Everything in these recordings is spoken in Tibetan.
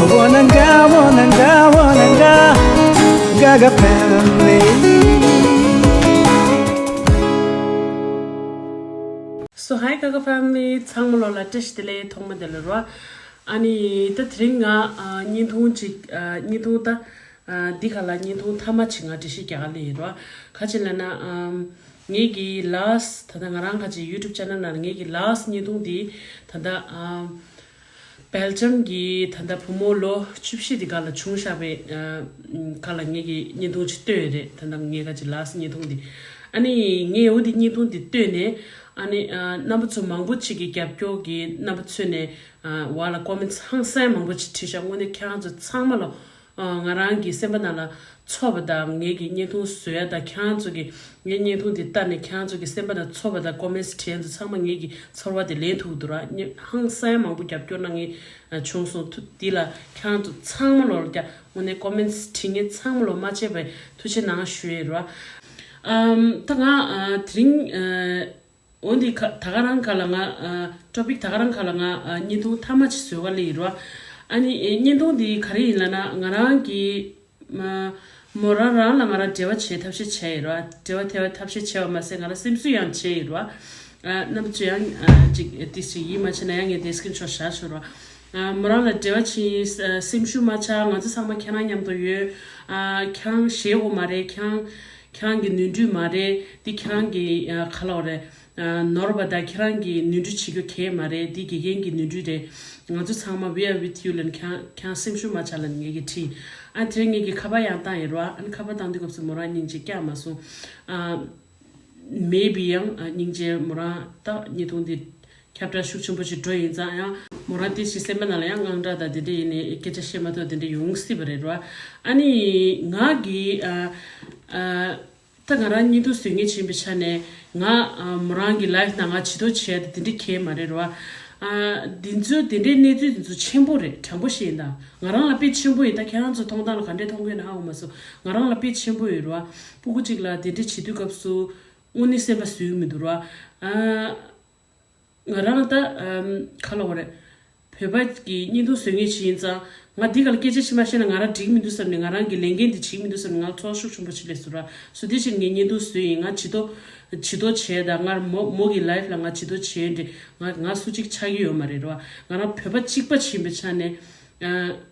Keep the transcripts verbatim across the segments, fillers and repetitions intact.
Wananga, wananga, wananga, Gaga family. So hi Gaga family, ཚང་མ་ལོ་ལ་བཀྲ་ཤིས་བདེ་ལེགས། ཐོག་མ་དེ་ལ་རོ། ཨ་ནི་ད་དེ་རིང་ང་ཨ་བརྙན་ཐུང་ཅིག་ཨ་བརྙན་ཐུང་ད་ཨ་འདི་ག་ལ་བརྙན་ཐུང་མཐའ་མ་ཅིག་ང་འགྲེལ་བཤད་རྒྱག་ག་ལེ་ཡིན་རོ། ག་ཅི་ལ་ན་ཨམ་ངེད་ཀྱི་last ད་ལྟ་ང་རང་ག་ཅི་YouTube channel་ནང་ངེད་ཀྱི་last་བརྙན་ཐུང་འདི་ད་ལྟ་ཨམ། སྦེལ་ཇམ་གྱི་ད་ལྟ་བུ་མོ་ལོ་བཅུ་བཞི་དེ་ག་ལ་བྱུང་བཞག་པའི་ཨ་ག་ལ་ངེད་ཀྱི་བརྙན་ཐུང་ཅིག་བཏོན་ཡོད་རེད། ད་ལྟ་ངེད་ག་ཅི་last་བརྙན་ཐུང་འདི། ཨ་ནི་ངས་འོ་དེ་བརྙན་ཐུང་འདི་བཏོན་ནས་ཨ་ནི་ཨ་རྣམ་པ་ཚོ་མང་པོ་ཅིག་གི་རྒྱབ་སྐྱོར་གྱི་རྣམ་པ་ཚོས་ནས་ཨ་བ་ལ་comments་ཧང་སང་མང་པོ་ཅིག་བྲིས་ཤག་དངོས་གནས་ཁྱེད་རང་ཚོ་ཚང་མ་ལ་ཨ་ང་རང་གི་སེམས་པ་ནང་ལ་ཚོར་བ་དང་། ངེད་ཀྱི་བརྙན་ཐུང་བཟོ་ཡ་དང་། ཁྱེད་རང་ཚོ་གི་ངའི་བརྙན་ཐུང་འདི་ལྟ་ནས་ཁྱེད་རང་ཚོ་གི་སེམས་པ་ནང་ཚོར་བ་དང་comments་བྲིས་ཡ་ཚོ་ཚང་མ་ངེད་ཀྱི་ཚོར་བ་དེ་ལེན་ཐུབ་འདུག་ར། ཧང་སང་མང་པོ་རྒྱབ་སྐྱོར་གནང་མཁན་བྱུང་སོང་། ཐུ་འདི་ལ་ཁྱེད་རང་ཚོ་ཚང་མ་ལོར་ཀྱང་དངོས་གནས་comments་བྲིས་མཁན་ཚང་མ་ལོ་མ་བརྗེད་པའི་ཐུགས་རྗེ་གནང་ཞུ་ཡས་ར། ཨམ་ད་ང་ཨ་དེ་རིང་ཨ་འོ་འདི་ཁ་ད་ག་རང་ཁ་ལ་ང་ཨ་topic་ད་ག་རང་ཁ་ལ་ང་ཨ་བརྙན་ཐུང་མཐའ་མ་ཅིག་བཟོས་ག་ལེ་ཡིན་ར། ཨ་ནི་ཨེ་བརྙན་ཐུང་འདི་ག་རེ་ཡིན་ལབ་ན། ང་རང་གི་མ་མོ་རང་རང་ལ་ང་རང་འབྲེལ་བ་བྱེད་ཐབས་ཤེས་བྱས་ཡོད་ར། འབྲེལ་བ་ཐེབས་ཐབས་ཤེས་བྱས་པ་མ་ཟད་ང་རང་སེམས་གསོ་ཡང་བྱས་ཡོད་ར། ཨ་རྣམ་པ་ཚོ་ཡང་ཨ་ཅིག་ཏིས་ཅིག་ཡིད་མ་ཆེས་ན་ཡང་ངས་དེ་screenshot་བཞག་ཆོག་ར། ཨ་མོ་རང་ལ་འབྲེལ་བ་བྱེད་ཨ་སེམས་ཤུགས་མ་ཆག་ང་ཚོ་ཚང་མ་ཁྱེད་རང་མཉམ་དུ་ཡོད། ཨ་ཁྱེད་རང་ཞེད་དགོས་མ་རེད། ཁྱེད་རང་ཁྱེད་རང་གི་ནོར་འཁྲུལ་མ་རེད། འདི་ཁྱེད་རང་གི་ཨ་ག་ལབ་རེད། ནོར་བ་དང་ཁྱེད་རང་གིས་ནོར་འཁྲུལ་བྱེད་རྒྱུ་གལ་མ་རེད། འདི་དགེ་རྒན་གྱི་ནོར་འཁྲུལ་རེད། ང་ཚོ་ཚང་མ་we are with you་ལབ་ནས་ཁྱེད་རང་ཁྱེད་རང་སེམས་ཤུགས་མ་ཆག་ལབ་ནས་ངེད་ཀྱིས་དྲིས། ཨ་དེ་རིང་ངེད་ཀྱིས་ཁ་པར་ཡང་བཏང་ཡོད་རེད་བ། ཨ་ནི་ཁ་པར་བཏང་དུས་སྐབས་སུ་མོ་རང་སྙིང་རྗེ་བསྐྱངས་མ་སོང་། ཨ་maybe ཡང་ཨ་སྙིང་རྗེ་མོ་རང་ད་བརྙན་ཐུང་འདི་ཁྱབ་བསྒྲགས་ཤུགས་ཆེན་པོ་ཞིག་འགྲོ་ཡིན་ཙང་ཡང་མོ་རང་དེ་ཞིག་སེམས་པ་ནང་ལ་ཡང་དངངས་སྐྲག་དང་དེ་འདྲ་ཡིན་ནས་སྐད་ཆ་བཤད་མ་ཐུབ་དེ་འདྲ་ཡོང་སྲིད་པ་རེད་ར། ཨ་ནི་ང་གིས་ཨ་ཨ། ད་ང་རང་བརྙན་ཐུང་བཟོ་མཁན་ཡིན་པའི་ཆ་ནས་ང་ཨ་མོ་རང་གི་life་ནང་ང་བྱི་དོར་བྱས་ཏེ་དེ་འདྲ་གང་ཡང་མ་རེད་ར། ཨ་འདི་ཚོ་དེ་འདྲའི་གནས་ཚུལ་འདི་ཚོ་ཆེན་པོ་རེད། དྲང་པོ་བཤད་ཡིན་ད། ང་རང་ལ་དཔེ་ཆེན་པོ་ཡིན་ད། ཁྱེད་རང་ཚོ་མཐོང་སྟངས་ལ་ག་འདྲས་མཐོང་གི་ཡོད་ན་ཧ་གོ་མ་སོང་། ང་རང་ལ་དཔེ་ཆེན་པོ་ཡོད་ར། སྤུ་གུ་གཅིག་ལ་དེ་འདྲ་བྱེད་དུས་སྐབས་སུ་དངོས་གནས་སེམས་པ་བཟོད་ཀྱི་མི་འདུག་ར། ཨ། ང་རང་ད་ཨམ་ག་ལབ་དགོས་རེད། བོད་པ་གི་བརྙན་ཐུང་བཟོ་མཁན་ཞིག་ཡིན་ཙང་། ང་འདི་ག་ལ་སྐད་ཆ་ཞིག་མ་བཤད་ན་ང་རང་འགྲིག་མི་འདུག་བསམ་ནས། ང་རང་གི་ལས་འགན་འདི་བྱེད་ཀྱི་མི་འདུག་བསམ་ནས་ང་ཚོར་བ་ཤུགས་ཆེན་པོ་ཞིག་སླེབས་སོང་ར། སོ་དེ་བཞིན་ངས་བརྙན་ཐུང་བཟོས་ཡིན། ང་བྱི་དོར་བྱི་དོར་བྱས་དང་། ང་མོ་མོ་གི་life་ལ་ང་བྱི་དོར་བྱས་འདྲ་ང་ང་སུ་གཅིག་ཆགས་ཀྱི་ཡོད་མ་རེད་ར། ང་རང་བོད་པ་གཅིག་པ་ཡིན་པའི་ཆ་ནས།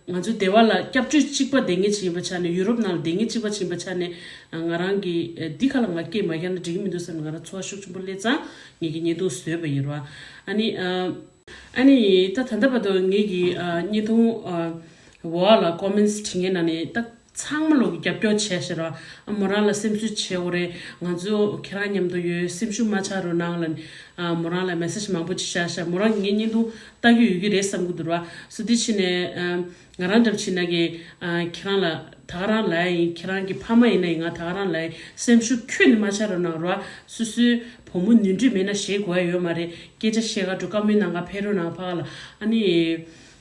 ང་ཚོའི་སྡེ་བ་ལ་སྐྱབས་བཅོལ་གཅིག་པ་བསྡད་མཁན་ཅིག་ཡིན་པའི་ཆ་ནས། ཡུ་རོབ་ནང་ལ་བསྡད་མཁན་གཅིག་པ་ཅིག་ཡིན་པའི་ཆ་ནས། ང་རང་གི་འདི་ག་ལ་ང་སྐད་མ་རྒྱག་ན་འགྲིག་གི་མི་འདུག་བསམ་ནས་ང་རང་ཚོར་བ་ཤུགས་ཆེན་པོ་སླེབས་ཙང་ངེད་ཀྱིས་བརྙན་ཐུང་བཟོས་པ་ཡིན་ར། ཨ་ནི་ཨ་ནི་ད་ད་ལྟ་བར་དུ་ངེད་ཀྱིས་ཨ་བརྙན་ཐུང་ཨ་བ་ལ་comments་བྲིས་མཁན་ནང་ནས་ད་ཚང་མ་ལོ་གི་རྒྱབ་སྐྱོར་བྱས་ཤག་ར། ཨ་མོ་རང་ལ་སེམས་གསོ་བྱེད་དགོས་རེད། ང་ཚོ་ཁྱེད་རང་མཉམ་དུ་ཡོད། སེམས་ཤུགས་མ་ཆག་རོགས་གནང་ལབ་ནས་ཨ་མོ་རང་ལ་message་མང་པོ་ཅིག་བཞག་ཤག་མོ་རང་གིས་ངའི་བརྙན་ཐུང་ལྟ་གི་ཡོད་ཀྱི་རེད་བསམ་གྱི་འདུག་ར། སོ་དེ་བྱས་ནས་ཨ་ང་རང་འདྲ་བྱས་ན་གི་ཨ་ཁྱེད་རང་ལ་ད་ག་རང་ལབ་ཡ་ཡིན། ཁྱེད་རང་གི་ཕ་མ་ཡིན་ན་ཡིན། ང་ད་ག་རང་ལབ་ཡ་ཡིན། སེམས་ཤུགས་ཁྱོན་ནས་མ་ཆག་རོགས་གནང་ར། སོ་སོའི་བུ་མོ་ནོར་འཁྲུལ་མེད་ན་ཞེད་དགོས་ཡ་ཡོད་མ་རེད། སྐད་ཆ་བཤད་ག་འགྲོ། བཀའ་མོལ་གནང་ག་ཕེབས་རོགས་གནང་། ཕ་ག་ལ། ཨ་ནི་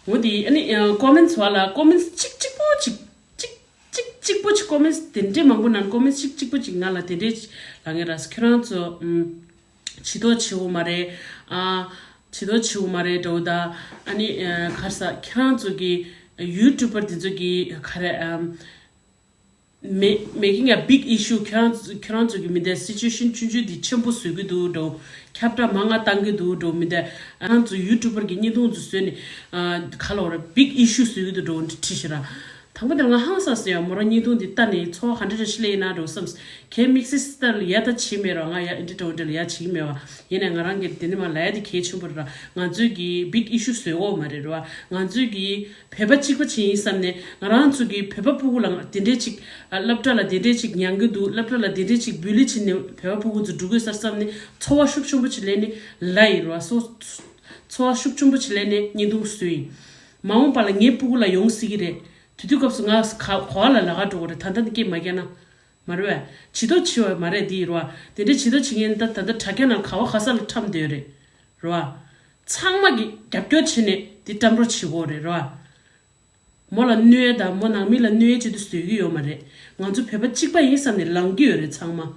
འོ་དེ་ཨ་ནི་ཨ་comments་བ་ལ་comments་གཅིག་གཅིག་པོ་གཅིག་གཅིག་གཅིག་གཅིག་པོ་གཅིག་comments་དེ་འདྲས་མང་པོ་ནང་comments་གཅིག་གཅིག་པོ་གཅིག་ང་ལ་དེ་འདྲས་ལབ་མཁན་ར། ཁྱོད་རང་ཚོ་ཨམ་བྱི་དོར་བྱེད་དགོས་མ་རེད། ཨ་བྱི་དོར་བྱེད་དགོས་མ་རེད་འདྲ་བོ་ད། ཨ་ནི་ཨ་ག་རེ་ཟ། ཁྱེད་རང་ཚོ་གི་YouTuber་དེ་ཚོ་གི་ག་རེ་ཨམ་མེ་making a big issue། ཁྱེད་རང་ཚོ་ཁྱེད་རང་ཚོ་གི་མི་དེ་situation་ཆུང་ཆུང་དེ་ཆེན་པོ་བཟོ་གི་འདུག་འདྲ་བོ། ཁྱབ་བསྒྲགས་མང་ང་བཏང་གི་འདུག་འདྲ་བོ། མི་དེ་ཁྱེད་རང་ཚོ་YouTuber་གི་བརྙན་ཐུང་ཚོ་བཟོས་ནས་ཨ་ག་ལབ་དགོས་རེད། big issue་བཟོ་གི་འདུག་འདྲ་བོ་འདི་བྲིས་ཤག་ར། དང་པོ་དེར་ང་ཧང་སངས་སོང་ཡ། མོ་རང་བརྙན་ཐུང་འདི་ལྟ་ནས་ཚོར་བ་ག་འདྲ་འདྲ་ཞིག་སླེབས་ཡིན་ན་འདྲ་བསམ། གལ་དམིགས་བསལ་ལ་ཡ་ད་བྱེད་མེད་ར། ང་ཡ་འདི་འདྲ་བོ་འདྲ་ལ་ཡ་བྱེད་ཀྱི་མེད་བ། ཡིན་ནའི་ང་རང་གིས་དེ་ནི་མ་ལ་ཡ་དེ་གལ་ཆེན་པོ་རེད་ར། ང་ཚོས་ཀྱི་big issue་བཟོ་དགོས་མ་རེད་ར། ང་ཚོས་ཀྱི་བོད་པ་གཅིག་པ་བྱེད་ཡིན་བསམ་ནས། ང་རང་ཚོ་གི་བོད་པ་ཕྲུ་གུ་ལ་དེ་འདྲས་ཅིག་ཨ་སློབ་གྲྭ་ལ་དེ་འདྲས་ཅིག་མྱང་གི་འདུག་སློབ་གྲྭ་ལ་དེ་འདྲས་ཅིག་བུ་ལི་བྱེད་ནས་བོད་པ་ཕྲུ་གུ་ཚོ་འགྲོ་གི་ཡོད་ས་བསམ་ནས་ཚོར་བ་ཤུགས་ཆེན་པོ་ཅིག་སླེབས་ནས་ལབ་ཡིན་ར། སོ་ཚོར་བ་ཤུགས་ཆེན་པོ་ཅིག་སླེབས་ནས་བརྙན་ཐུང་བཟོས་ཡིན། མ་འོངས་པ་ལ་ངའི་ཕྲུ་གུ་ལ་ཡོང་སྲིད་ཀྱི་རེད། དེ་དུས་སྐབས་སུ་ང་ག་ག་བ་ལ་ལ་ག་འགྲོ་གི་རེད། ད་ལྟ་ནས་སྐད་མ་རྒྱག་ན། མ་རེད་བས། བྱི་དོར་བྱེད་པ་མ་རེད། འདི་རེད་བ། དེ་འདྲའི་བྱི་དོར་བྱེད་མཁན་ད་ད་ལྟ་དྲ་རྒྱ་ནང་ག་བ་ག་ས་ལ་འཁྲབ་བསྡད་ཡོད་རེད། རེད་བ། ཚང་མ་གིས་རྒྱབ་སྐྱོར་བྱས་ནས་འདི་བཀྲམ་རོགས་བྱེད་དགོས་རེད། རེད་བ། མོ་ལ་གནོད་ཡས་དང་མོ་ནང་མི་ལ་གནོད་ཡས་བྱེད་དུ་བཟོས་ཀྱི་ཡོད་མ་རེད། ང་ཚོ་བོད་པ་གཅིག་པ་ཡིན་བསམ་ནས་ལངས་ཀྱི་ཡོད་རེད་ཚང་མ།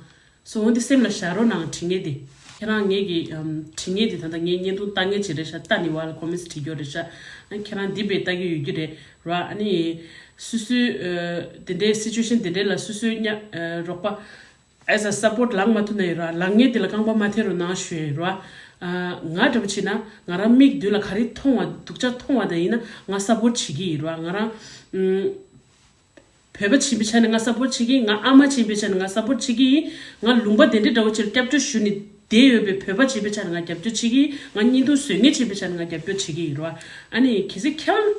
སོ་འོ་འདི་སེམས་ལ་བཞག་རོགས་གནང་། དྲི་ངན་འདི། ཁྱེད་རང་ངེད་ཀྱི་ཨམ་བྲིས་མཁན་དེ་ད་ལྟ་ངའི་བརྙན་ཐུང་ལྟ་མཁན་ཅིག་རེད་ཤག་ལྟ་ནི་བ་ལ་ཀོ་མེན་ཊི་བྲིས་རྒྱུ་རེད་ཤག་ཨ་ཁྱེད་རང་འདི་བས་ལྟ་གི་ཡོད་རྒྱུ་རེད་ར། ཨ་ནི་སོ་སོའི་ཨ་དེ་འདྲའི་སི་ཅུ་ཨེ་ཤན་དེ་འདྲའི་ལ་སོ་སོའི་ཉ་ཨ་རོགས་པ་as a support ལངས་མ་ཐུབ་ན་ཡོད་ར། ལངས་མཁན་དེ་ལ་རྐང་པ་མ་འཐེན་རོགས་གནང་ཞུ་ཡ་ཡོད་ར། ཨ་ང་འདྲ་པོ་བྱས་ན་ང་རང་མིག་མདུན་ལ་ག་རེ་མཐོང་བ་སྡུག་ཅག་མཐོང་བ་དང་ཡིན་ན་ང་སབ་པོར་ཊི་བྱེད་ཀྱི་ཡིན་ར། ང་རང་ཨམ། བོད་པ་ཆེན་པོའི་ཆ་ནས་ང་སབ་པོར་ཊི་བྱེད་ཀྱི་ཡིན། ང་ཨ་མ་ཆེན་པོའི་ཆ་ནས་ང་སབ་པོར་ཊི་བྱེད་ཀྱི་ཡིན། ང་ལུང་པ་དེ་འདྲའི་འདྲ་བོ་ཅིག་ལ་སྐྱབས་བཅོལ་ཞུ་ནས་བསྡད་ཡོད་པའི་བོད་པ་ཆེན་པོའི་ཆ་ནས་ང་སྐྱབས་བཅོལ་བྱེད་ཀྱི་ཡིན། ང་བརྙན་ཐུང་བཟོ་མཁན་ཆེན་པོའི་ཆ་ནས་ང་སྐྱབས་བཅོལ་བྱེད་ཀྱི་ཡིན་ར། ཨ་ནི་གལ་སྲིད་ཁྱེད་རང་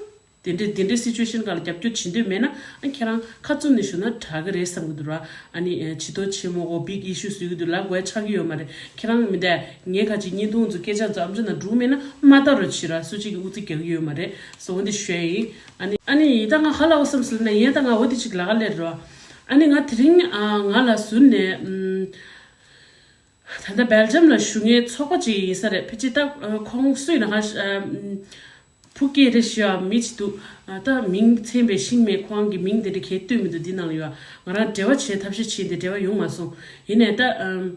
དེ་འདྲའི་དེ་འདྲའི་སི་ཅུ་ཨེ་ཤན་སྒང་ལ་སྐྱབས་བཅོལ་བྱེད་འདོད་མེད་ན་ཨ་ཁྱེད་རང་ཁ་བཙུམ་ནས་བཞུགས་ན་དྲག་གི་རེད་བསམ་གྱི་འདུག་ར། ཨ་ནི་ཇུས་གཏོགས་ཆེན་མོ་གོ་བིག་ཨི་ཤུ་བཟོ་གི་འདུག་ལབ་དགོས་ཆགས་ཀྱི་ཡོད་མ་རེད། ཁྱེད་རང་མི་འདྲ་ངས་ཁ་ཅིག་བརྙན་ཐུང་ཚོ་སྐད་ཆ་ཚོ་ཨམ་ཅོག་ནང་འགྲོ་མེད་ན་མ་ལྟ་རོགས་བྱེད་ར། སུ་གཅིག་གིས་ཨུ་ཚུགས་རྒྱག་གི་ཡོད་མ་རེད་སོ། འོ་འདི་ཞུ་ཡ་ཡིན། ཨ་ནི་ཨ་ནི་ད་ང་ཧ་ལ་འོ་བསམ་ཟེར་ན་ཡིན། ད་ང་འོ་དེ་ཅིག་ལ་ག་ལེར་རོ། ཨ་ནི་ང་དེ་རིང་ཨ་ང་ལ་ཟུར་ནས་ཨམ་ད་ལྟ་སྦེལ་ཇམ་ལ་བཞུགས་མཁན་ཚོགས་པ་ཅིག་ཡིན་ས་རེད། ཕལ་ཆེར་ད་ཨ་ཁོང་སུ་ཡིན་ན་ཧ་ཨམ་བུ་ཀེ་རེ་ཞུ་བ་མི་ཅིག་འདུག་ཨ་ད་མིང་མཚན་པའི་ཤིང་མེད། ཁོང་གི་མིང་དེ་འདྲ་གས་བཏོན་མི་འདུག་འདི་ནང་ལ་ཡོད། ང་རང་འབྲེལ་བ་བྱེད་ཐབས་ཤེས་བྱས་ཏེ་འབྲེལ་བ་ཡོང་མ་སོང་། ཡིན་ནའི་ད་ཨམ།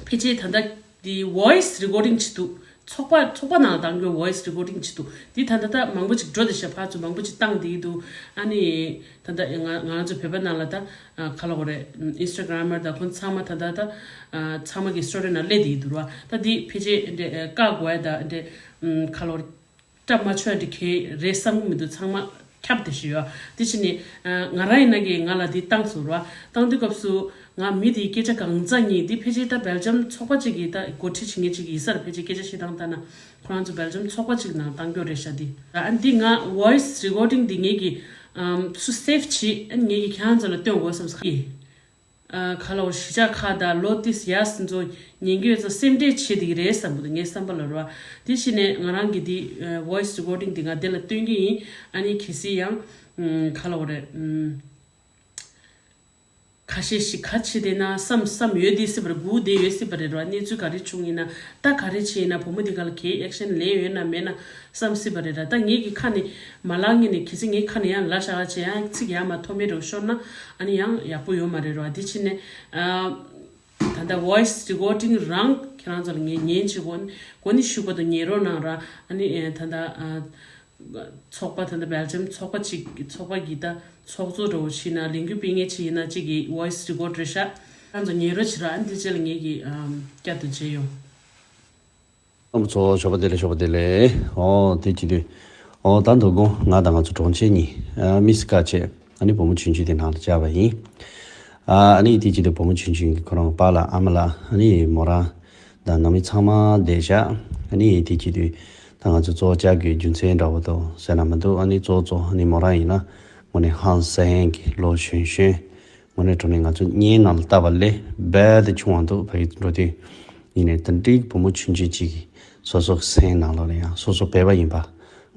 ཕལ་ཆེར་ད་ལྟ་འདི་voice recording བྱེད་དུས་ཚོགས་པ་ཚོགས་པ་ནང་བཏང་རྒྱུ་voice recording བྱེད་དུས་འདི་ད་ལྟ་ད་མང་པོ་ཅིག་འགྲོ་བསྡད་ཤག་ཕར་ཚུར་མང་པོ་ཅིག་བཏང་བསྡད་ཀྱི་འདུག་ཨ་ནི་ད་ལྟ་ང་ང་ཚོ་བོད་པ་ནང་ལ་ད་ཨ་ག་ལབ་དགོས་རེད། ཨིན་སི་ཊ་གྷ་རམ་མར་ད་ཁོང་ཚང་མ་ད་ལྟ་ད་ཨ་ཚང་མ་གི་སི་ཊོ་རི་ནང་སླེབས་བསྡད་ཀྱི་འདུག་ར། ད་འདི་ཕལ་ཆེར་འདི་ཨ་བཀག་དགོས་ཡ་ད་འདི་ཨམ་ག་ལབ་དགོས་རེད། སྐྲ་མ་ཆོད་འདི་གས་རེད་བསམ་གྱི་མི་འདུག་ཚང་མ་ཁྱབ་བསྡད་ཤག་ཡོད། དེ་བྱས་ནས་ཨ་ང་རང་ཡིན་ན་གི་ང་ལ་འདི་བཏང་སོང་ར། བཏང་དུས་སྐབས་སུ་ང་མི་དེའི་སྐད་ཆ་གང་ག་ཉན། འདི་ཕལ་ཆེར་ད་སྦེལ་ཇམ་ཚོགས་པ་གཅིག་གིས་ད་འགོ་ཁྲིད་བྱེད་མཁན་གཅིག་ཡིན་ས་རེད། ཕལ་ཆེར་སྐད་ཆ་བཤད་སྟངས་ལྟར་ན་ཁོ་རང་ཚོ་སྦེལ་ཇམ་ཚོགས་པ་གཅིག་ནང་བཏང་རྒྱུ་རེད་ཤག་འདི་ཨ་འདི་ང་voice recording འདི་ངེད་ཀྱིས་ཨམ་སུ་སེབ་བྱེད། ཨ་ངེད་ཀྱིས་ཁྱེད་རང་ཚོ་ལ་སྟོན་དགོས་བསམ་སོང་། ཨ་ག་ལབ་དགོས་རེད། གཞིས་ཆགས་ཁག་དང་ལོ་ཏིས་ཡ་སི་ཚོ་ཉན་རྒྱུ་ཚོ་སེམས་ཁྲལ་བྱེད་བསྡད་ཀྱི་རེད་བསམ་གྱི་འདུག་ངའི་བསམ་པ་ལ་རོ། དེ་བྱས་ནས་ང་རང་གི་འདི་ཨ་voice recording འདི་ང་འདི་ལ་སྟོན་གྱི་ཡིན། ཨ་ནི་གལ་སྲིད་ཡང་ཨམ་ག་ལབ་དགོས་རེད། ཨམ་ཁ་ཤས་ཤིག་ག་བྱེད་བསྡད་ན་བསམ་བསམ་ཡོད་བསྡད་སྲིད་པ་རེད། སྒུག་བསྡད་ཡོད་སྲིད་པ་རེད་རོ། གནས་ཚུལ་ག་རེ་བྱུང་ཡིན་ན་ད་ག་རེ་བྱས་ཡིན་ན་བུ་མོ་འདི་ག་ལ་གའི་ཨེག་ཤན་ལེན་ཡོད་ན་མེད་ན་བསམ་སྲིད་པ་རེད་ར། ད་ངེད་ཀྱི་ཁ་ནས་མ་ལབ་ངེས་ནས་གལ་སྲིད་ངའི་ཁ་ནས་ཡང་ལབ་བཞག་བྱས་ཡང་ཚིག་ཡར་མར་མཐོ་དམན་རུ་ཤོར་ན་ཨ་ནི་ཡང་ཡག་པོ་ཡོད་མ་རེད་རོ། དེ་ཕྱིན་ནས་ཨ་ད་ལྟ་voice recording རང་ཁྱེད་རང་ཚོ་ལ་ངས་ཉན་བྱེད་དགོས་གོ་ནི་ཞུ་བ་དང་ཉན་རོགས་གནང་ར། ཨ་ནི་ཨེ་ད་ལྟ་ཨ་ཚོགས་པ་ད་ལྟ་སྦེལ་ཇམ་ཚོགས་པ་གཅིག་ཚོགས་པ་གིས་ད་ཚོགས་གཙོ་འདྲ་བོ་ཞིག་ན་ལས་འགུལ་སྤེལ་མཁན་ཅིག་ཡིན་ན་གཅིག་གི་voice record རེད་ཤག་ཁྱེད་རང་ཚོ་ཉན་རོགས་བྱེད་ར། ཨ་ནི་དེ་རྗེས་ལ་ངེད་ཀྱིས་ཨམ་བསྐྱར་དུ་མཇལ་ཡོང་། རྣམ་པ་ཚོ་ཞོགས་པ་བདེ་ལེགས། ཞོགས་པ་བདེ་ལེགས། ཨོ་དེ་བྱེད་དུས་ཨོ་ད་དོ་དགོང་ང་དང་ང་ཚོ་གྲོང་ཁྱེར་གཉིས་ཨ་མི་སི་ཀ་བྱས་ཨ་ནི་བུ་མོ་ཆུང་ཆུང་དེ་ནང་ལ་བཅར་བ་ཡིན། ཨ་ཨ་ནི་དེ་བྱེད་དུས་བུ་མོ་ཆུང་ཆུང་གི་ཁོ་རང་པཱ་ལགས་ཨ་མ་ལགས་ཨ་ནི་མོ་རང་དང་ནང་མི་ཚང་མ་བསྡད་བཞག་ཨ་ནི་དེ་བྱེད་དུས་ད་ང་ཚོ་གཙོ་བོ་བཅར་དགོས་རྒྱུ་མཚན་འདྲ་བོ་དང་ཟེར་ན་མི་འདུག་ཨ་ནི་གཙོ་བོ་གཙོ་ཨ་ནི་མོ་རང་ཡིན་ན་དངོས་གནས་ཧང་སང་གི་ལོ་གཞོན་གཞོན། དངོས་གནས་དྲང་གནས་ང་ཚོ་བརྙན་ནང་ལ་བལྟས་པ་ལས་རྦད་དེ་ཆུང་བ་འདུག་ཕ་གི་འགྲོ་དུས། ཡིན་ནའི་དེ་འདྲའི་བུ་མོ་ཆུང་ཆུང་གཅིག་གིས་སོ་སོ་སེམས་ནང་ལོགས་ལ་ཡང་སོ་སོ་བོད་པ་ཡིན་པ་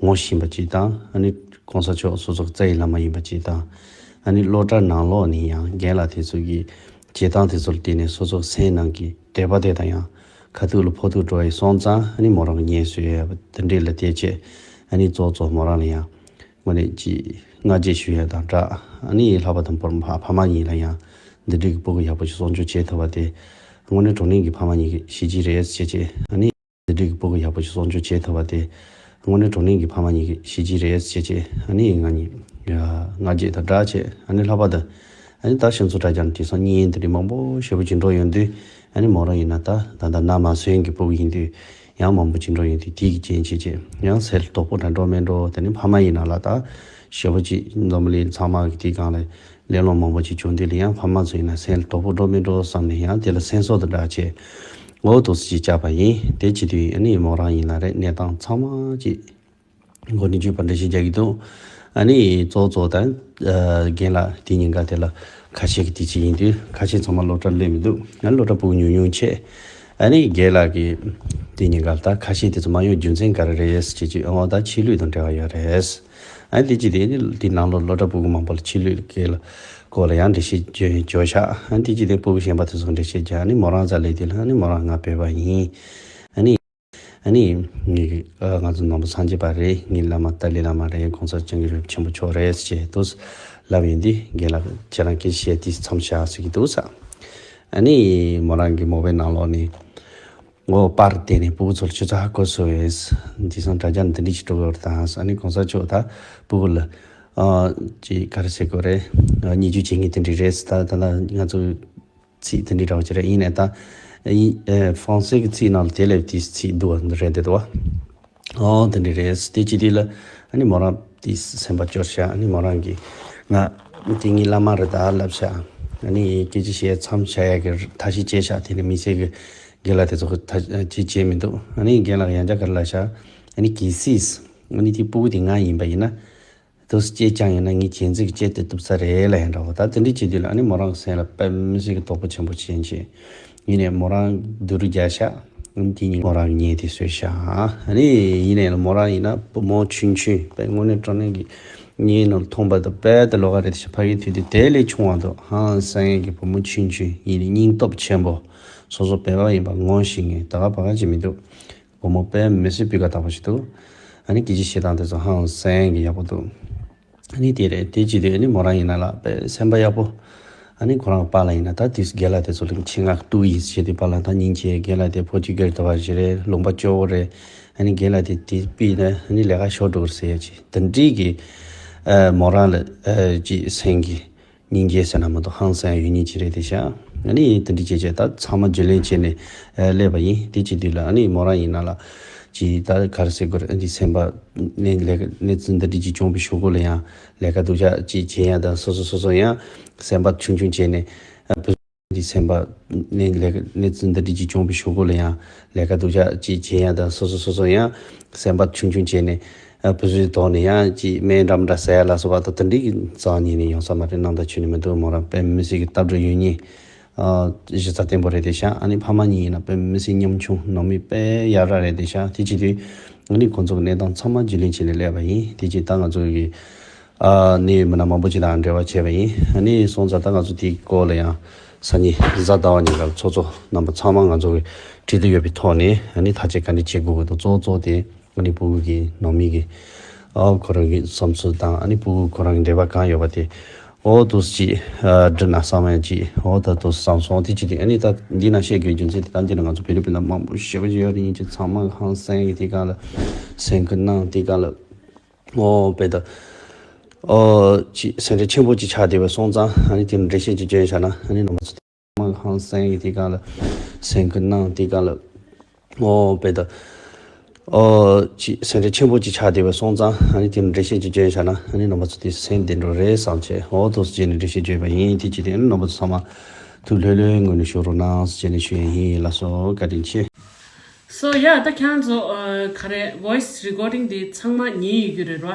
ངོ་ཤེས་པ་གཅིག་དང་ཨ་ནི་གོང་ས་མཆོག་སོ་སོ་རྩ་བའི་བླ་མ་ཡིན་པ་གཅིག་དང་ཨ་ནི་སློབ་གྲྭ་ནང་ལོགས་ནས་ཡང་རྒན་ལགས་དེ་ཚོ་གི་བྱེད་སྟངས་དེ་ཚོ་ལ་བརྟེན་ནས་སོ་སོ་སེམས་ནང་གི་དད་པ་དེ་དང་ཡང་ཁ་ཐུག་ལ་ཕོག་ཐུག་འགྲོ་ཡི་སོང་ཙང་ཨ་ནི་མོ་རང་གི་བརྙན་བཟོ་ཡ་དེ་འདྲས་ལ་བལྟས་བྱས་ཨ་ནི་གཙོ་བོ་གཙོ་བོ་མོ་རང་ལ་ཡང་། དངོས་གནས་ཀྱི་སྔ་རྗེས་ཞུ་ཡ་དང་སྦྲགས་ཨ་ནི་ལྷག་པར་དུ་བུ་ཕ་ཕ་མ་གཉིས་ལ་ཡང་འདི་འདྲའི་གི་སྤུ་གུ་ཡག་པོ་ཞིག་སྲུང་སྐྱོབ་བྱེད་ཐུབ་པ་དེ་དངོས་གནས་དྲང་གནས་ཀྱི་ཕ་མ་གཉིས་ཀྱི་གཤིས་རྗེ་རེད་ཟེར་བྱས་ཨ་ནི་འདི་འདྲའི་གི་སྤུ་གུ་ཡག་པོ་ཞིག་སྲུང་སྐྱོབ་བྱེད་ཐུབ་པ་དེ་དངོས་གནས་དྲང་གནས་ཀྱི་ཕ་མ་གཉིས་ཀྱི་གཤིས་རྗེ་རེད་ཟེར་བྱས་ཨ་ནི་ང་གཉིས་ཡ་སྔ་རྗེས་དང་སྦྲགས་བྱས་ཨ་ནི་ལྷག་པར་དུ་ཨ་ནི་ད་ཤིང་བཟོ་གྲྭ་རྒྱག་ནས་དེང་སང་བརྙན་འདི་འདྲའི་མང་པོ་ཞེ་པོ་ཅིག་འགྲོ་ཡོང་དུས་ཨ་ནི་མོ་རང་ཡིན་ན་ད་ད་ལྟ་ན་མ་སོན་གྱི་སྤུ་གུ་ཡིན་དུས། ཡང་མང་པོ་ཅིག་འགྲོ་ཡོང་དུས་དེ་གི་རྐྱེན་བྱས་བྱས་ཡང་སེམས་དོག་པོ་འདྲ་འགྲོ་མི་འགྲོ། དེ་ནི་ཕ་མ་ཡིན་ན་ལ་ད་ཞེ་པོ་ཅིག་འཛམ་བུ་གླིང་ཚང་མ་གི་དེའི་སྒང་ལ་གླེང་སློང་མང་པོ་ཅིག་བྱུང་དུས་ལ་ཡང་ཕ་མ་ཚོ་ཡིན་ན་སེམས་དོག་པོ་འགྲོ་མི་འགྲོ་བསམ་ནས་ཡང་དེ་ལ་སེམས་གསོ་དང་འདྲ་བྱས་འོ་ཐུགས་སུ་ཅིག་བཅར་བ་ཡིན། དེ་བྱེད་དུས་ཨ་ནི་མོ་རང་ཡིན་ན་རེད་གནས་སྟངས་ཚང་མ་ཅིག་མགོ་ནས་མཇུག་བར་འགྲེལ་བཤད་རྒྱག་གི་འདུག་ཨ་ནི་གཙོ་བོ་གཙོ་བོ་ད་རྒན་ལགས་དེ་ཉིན་ཀ་དེ་ལ་ཁ་ཤས་ཀྱི་དུས་ཚོད་ཡིན་དུས་ཁ་ཤས་ཚང་མ་སློབ་གྲྭར་སླེབས་མི་འདུག་ང་སློབ་གྲྭ་ཕྲུ་གུ་ཉུང་ཉུང་བྱས། ཨ་ནི་རྒན་ལགས་ཀྱིས་དེ་ཉིན་ཀ་ལ་ད་ཁ་ཤས་དེ་ཚོ་མ་ཡོང་རྒྱུ་མཚན་ག་རེ་རེད་ཟེར་བྱས་ཨོ་ད་ཆོས་ལུགས་དང་འབྲེལ་བ་ཡོད་རེད། ཨ་ནི་དེ་ཅི་དེ་ནི་དེ་ནང་ལོགས་སློབ་གྲྭ་ཕྲུ་གུ་མང་པོ་ལ་ཆོས་ལུགས་ཀྱི་སྐོར་ལ་ཡང་འགྲེལ་བཤད་བརྗོད་བརྗོད་ཤག་ཨ་ནི་དེ་ཅི་དེ་ཕྲུ་གུ་གཞན་པ་དེ་ཚོ་འགྲེལ་བཤད་རྒྱག་ཨ་ནི་མོ་རང་རྩ་ལས་དེ་ལ་ཨ་ནི་མོ་རང་ང་བོད་པ་ཡིན། ཨ་ནི། ཨ་ནི། ངེད་ཀྱི་ཨ་ང་ཚོ་ནང་པ་སངས་རྒྱས་པ་རེད། ངའི་བླ་མ་ཏཱ་ལའི་བླ་མ་རེད། གོང་ས་སྐྱབས་མགོན་རིན་པོ་ཆེ་ཆེན་པོ་མཆོག་རེད་ཅེས་དུས་ལབ་ཡིན་དུས་རྒན་ལགས་ཁྱེད་རང་སྐད་ཆ་བཤད་དུས་མཚམས་བཞག་ཟེར་གྱི་འདུག་ས། ཨ་ནི་མོ་རང་གི་མོ་པའི་ནང་ལོགས་ནས་ ངོ་པར་བལྟས་ནས་སྤུ་གུ་ཚོ་ལ་ཆུ་ཚོད་ཧ་གོ་སོང་བས། འདི་སང་དྲ་རྒྱ་ནས་འདི་འདྲ་ཞིག་འགྲོ་གི་ཡོད་རེད་དང་། ཨ་ནི་གོང་ས་མཆོག་ད་སྤུ་གུ་ལ་ཨ་ཅིག་ག་རེ་ཟེར་དགོས་རེད། ཨ་བརྙས་བཅོས་བྱེད་མཁན་དེ་འདྲ་རེད། ད་ད་ལྟ་ང་ཚོ་ཚིག་དེ་འདྲ་འདྲ་བོ་ཅིག་རེད། ཡིན་ནའི་ད་ཨ་ཧྥ་རན་སི་གི་ཚིག་ནང་ལ་དེ་ལས་དེ་ཚིག་སྡུག་པ་རེད་འདུག་བ། ཨོ་དེ་འདྲ་རེད། དེ་བྱེད་དུས་ལ་ཨ་ནི་མོ་རང་དེ་སེམས་པ་སྐྱོ་ཤག་ཨ་ནི་མོ་རང་གིས་ང་དེ་ངའི་བླ་མ་རེད་ད་ལབ་ཤག་ཨ་ནི་སྐད་ཆ་བཤད་མཚམས་བཞག་ཡག་གི་ཐབས་ཤེས་བྱས་ཤག་དེ་ནས་མི་ཚེ་གི་རྒན་ལགས་དེ་ཚོ་ཐ་ཅི་བྱས་མི་འདུག་ཨ་ནི་རྒན་ལགས་ཡང་བསྐྱར་ག་རེ་ལབ་ཤག་ཨ་ནི་གལ་སྲིད་ཨ་ནི་དེ་སྤུ་གུ་དེ་ང་ཡིན་པ་ཡིན་ན། དུ་སྐྱེས་ཀྱང་ཡིན་ན་ངའི་གྱེན་འཛུགས་སྐྱེས་ཏེ་གཏུབ་ས་རེད་ལ་ཡང་འདྲ་བོ། ད་དེ་འདྲའི་བྱེད་དུས་ལ་ཨ་ནི་མོ་རང་གི་སེམས་ལ་དཔེ་མི་སྲིད་ཀྱི་དོགས་པ་ཆེན་པོ་ཕྱིན་བྱས། ཡིན་ནའི་མོ་རང་སྡུག་རུས་རྒྱག་ཤག་དེ་ཉིན་མོ་རང་གི་ཉལ་དེ་བཟོས་ཤག་ཨ་ནི་ཡིན་ནའི་ལ་མོ་རང་ཡིན་ན་བུ་མོ་ཆུང་ཆུང་དཔེ་དངོས་གནས་དྲང་གནས་ཀྱི་ངའི་ནང་མཐོང་པ་དང་དཔེ་དེ་ལོ་ག་རེད་ཤག་ཕ་གི་དུས་དེ་དེ་ལས་ཆུང་བ་འདུག་ཧང་སང་གི་བུ་མོ་ཆུང་ཆུང་ཡིན་ནའི་སྙིང་སྟོབས་ཆེན་པོ། སོ་སོ་བོད་པ་ཡིན་པ་ངོ་ཤེས་མཁན་ད་ག་བ་ག་ཅིག་མི་འདུག་བུ་མོ་དཔེ་མི་སྲིད་སྤུས་ཀ་དག་པ་ཞིག་འདུག་ཨ་ནི་སྐད་ཆ་བཤད་སྟངས་དེ་ཚོ་ཧང་སང་གི་ཡག་པོ་འདུག་ཨ་ནི་དེ་རེད། དེ་བྱེད་དུས་ཨ་ནི་མོ་རང་ཡིན་ན་ལ་དཔེ་སེམས་པ་ཡག་པོ། ཨ་ནི་ཁོ་རང་པཱ་ལགས་ཡིན་ན་ད་དུས་རྒན་ལགས་དེ་ཚོ་ལ་ཆེད་མངགས་ཏུ་ཡིན་ཞེས་དུས་པཱ་ལགས་ད་སྙིང་རྗེ། རྒན་ལགས་དེ་ཕོ་ཅི་གེར་དུ་བ་ཞིག་རེད། ལུང་པ་སྐྱོ་བོ་རེད། ཨ་ནི་རྒན་ལགས་དེ་དེ་པི་ན་ཨ་ནི་ལས་ཀ་ཤོར་འགྲོ་གི་ཟེར་ཡ་ཅིག་དེ་འདྲའི་གི་ཨ་མོ་རང་ལ་ཨ་ཅིག་སེང་གི་སྙིང་རྗེ་ཟེར་ན་མ་གཏོགས་ཧང་སང་ཡོད་ཉིད་ཅིག་རེད་དེ་ཤག་ཨ་ནི་དེ་འདྲ་བྱས་བྱས་ད་ཚང་མ་རྒྱུས་ལོན་བྱས་ནས་ཨ་སླེབས་པ་ཡིན། དེ་བྱེད་དུས་ལ་ཨ་ནི་མོ་རང་ཡིན་ན་ལ་ཅིག་ད་ག་རེ་ཟེར་དགོས་རེད། ཨ་ནི་སེམས་པ་ནས་ལས་ཀ་གནས་ཚུལ་འདི་འདྲ་ཅིག་བྱུང་བའི་གཞུག་གུ་ལ་ཡང་ལས་ཀ་སྡུག་ཅག་ཅིག་བྱེད་ཡ་དང་སོ་སོ་སོ་སོ་ཡང་སེམས་པ་ཆུང་ཆུང་བྱས་ནས་ཨ་བུ་འདི་སེམས་པ་ནས་ལས་ཀ་གནས་ཚུལ་འདི་འདྲ་ཅིག་བྱུང་བའི་གཞུག་གུ་ལ་ཡང་ལས་ཀ་སྡུག་ཅག་ཅིག་བྱེད་ཡ་དང་སོ་སོ་སོ་སོ་ཡང་སེམས་པ་ཆུང་ཆུང་བྱས་ནས་ཨ་བུ་ཚོའི་ཐོག་ནས་ཡང་ཅིག་སྨན་འདྲ་མི་འདྲ་ཟ་ཡ་ལ་སོགས་པ་ད་དེ་འདྲའི་གི་རྩ་བ་ཉིད་ནས་ཡོང་ས་མ་རེད། ནང་དང་ཕྱི་ནས་མི་འདུག་མོ་རང་དཔེ་མི་སྲིད་ཀྱི་སྟབས་བདེ་ཡོད་ཉིད། ཨ་གཞི་རྩ་བརྟན་པོ་རེད་དེ་ཤག་ཨ་ནི་ཕ་མ་གཉིས་ཡིན་ན་དཔེ་མི་སྲིད་ཉམ་ཆུང་། ནང་མི་དཔེ་ཡ་རབས་རེད་དེ་ཤག་དེ་བྱེད་དུས་ཨ་ནི་ཁོང་ཚོ་གི་གནས་སྟངས་ཚང་མ་རྒྱུས་ལོན་བྱས་ནས་སླེབས་པ་ཡིན། དེ་བྱས་ད་ང་ཚོ་གི་ཨ་ནི་མི་སྣ་མང་པོ་ཅིག་དང་འབྲེལ་བ་བྱས་པ་ཡིན། ཨ་ནི་སོང་ཙང་ད་ང་ཚོ་དེའི་སྐོར་ལ་ཡང་སང་ཉིན་གཟའ་ཟླ་བ་ཉིན་ཀར་ཚོགས་གཙོ་རྣམ་པ་ཚང་མ་ང་ཚོ་གི་ཁྲིད་དུ་ཡོད་པའི་ཐོག་ནས་ཨ་ནི་ཐག་གཅོད་ག་འདྲ་བྱེད་དགོས་ཀྱི་འདུག་གཙོ་བོ་གཙོ་བོ་དེ། ཨ་ནི་སྤུ་གུ་གི་ནང་མི་གི་ཨོ་ཁོ་རང་གི་བསམ་ཚུལ་དང་ཨ་ནི་སྤུ་གུ་ཁོ་རང་གི་འདོད་པ་གང་ཡོད་པ་དེ་ཨོ་དུ་ཅི་ཨ་འདྲི་ན་བསམ་ཡ་ཅི་ཨོ་ད་དུ་བསམ་སོང་དེ་ཅི་དེ། ཨ་ནི་ད་འདི་ན་བཤད་དགོས་རྒྱུ་མཚན་དེ་ད་འདི་ན་ང་ཚོ་བོད་རིགས་སྤུན་ཟླ་མང་པོ་ཞེ་པོ་ཅིག་ཡོད་རེད། ཡིན་གྱི་ཚང་མ་ཧང་སང་གི་དེ་ག་ལ་སེམས་ཁུར་གནང་དེ་ག་ལ་ཨོ་བེ་ད་ཨོ་ཅི་སེམས་ཁྲལ་ཆེན་པོ་ཅིག་ཆགས་བསྡད་པ་སོང་ཙང་ཨ་ནི་དེ་འགྲེལ་བཤད་ཅིག་བྱས་བཞག་ན་ཨ་ནི་ནང་མ་ཚོ། མ་ཧང་སང་གི་དེ་ག་ལ་སེམས་ཁུར་གནང་དེ་ག་ལ་ཨོ་བེ་ད་ཨོ་ཅི་སེམས་ཁྲལ་ཆེན་པོ་ཅིག་ཆགས་བསྡད་པ་སོང་ཙང་ཨ་ནི་དེ་འགྲེལ་བཤད་ཅིག་བྱས་བཞག་ན་ཨ་ནི་རྣམ་པ་ཚོ་དེ་སེམས་བདེ་འགྲོ་རེད་བསམ་བྱས་ཨོ་ཐུགས་རྗེ་ཆེ་ནས་འགྲེལ་བཤད་བྱས་པ་ཡིན། དེ་ཅི་དེ་ཨ་ནི་རྣམ་པ་ཚོ་ཚང་མ་ཐུགས་ལྷོད་ལྷོད་ངང་ནས་བཞུགས་རོགས་གནང་ཟེར་ནས་ཞུ་ཡ་ཡིན། ལགས་སོ་བཀའ་དྲིན་ཆེ། སོ་ཡ་ད་ཁྱེད་རང་ཚོ་ཨ་ག་རེ་voice recording་དེ་ཚང་མ་ཉན་ཡོད་རྒྱུ་རེད་རོ།